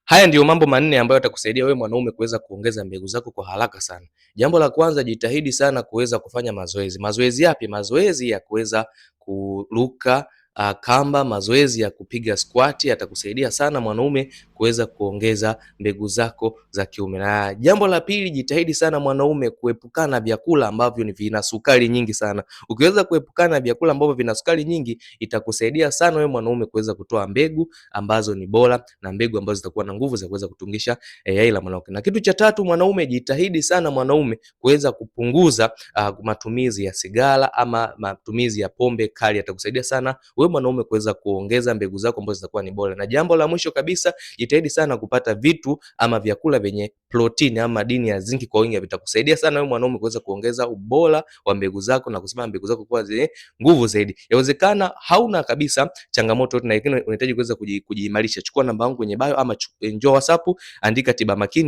Haya ndiyo mambo manne ambayo yatakusaidia wewe mwanaume kuweza kuongeza mbegu zako kwa haraka sana. Jambo la kwanza, jitahidi sana kuweza kufanya mazoezi. Mazoezi yapi? Mazoezi ya kuweza kuruka kamba, mazoezi ya kupiga squat yatakusaidia sana mwanaume kuweza kuongeza mbegu zako za kiume. Na jambo la pili, jitahidi sana mwanaume kuepukana na vyakula ambavyo ni vina sukari nyingi sana. Ukiweza kuepukana na vyakula ambavyo vina sukari nyingi, itakusaidia sana wewe mwanaume kuweza kutoa mbegu ambazo ni bora na mbegu ambazo zitakuwa na nguvu za kuweza kutungisha yai la mwanamke. Na kitu cha tatu, mwanaume, jitahidi sana mwanaume kuweza kupunguza matumizi ya sigara ama matumizi ya pombe kali, yatakusaidia sana wewe mwanaume kuweza kuongeza mbegu zako ambazo zitakuwa ni bora. Na jambo la mwisho kabisa, jitahidi sana kupata vitu ama vyakula vyenye protini ama madini ya zinki kwa wingi, vitakusaidia sana wewe mwanaume kuweza kuongeza ubora wa mbegu zako na kusema mbegu zako kuwa zenye nguvu zaidi. Yawezekana hauna kabisa changamoto yote na lakini unahitaji kuweza kujiimarisha. Chukua namba yangu kwenye bio ama njoo WhatsApp, andika Tiba Makini.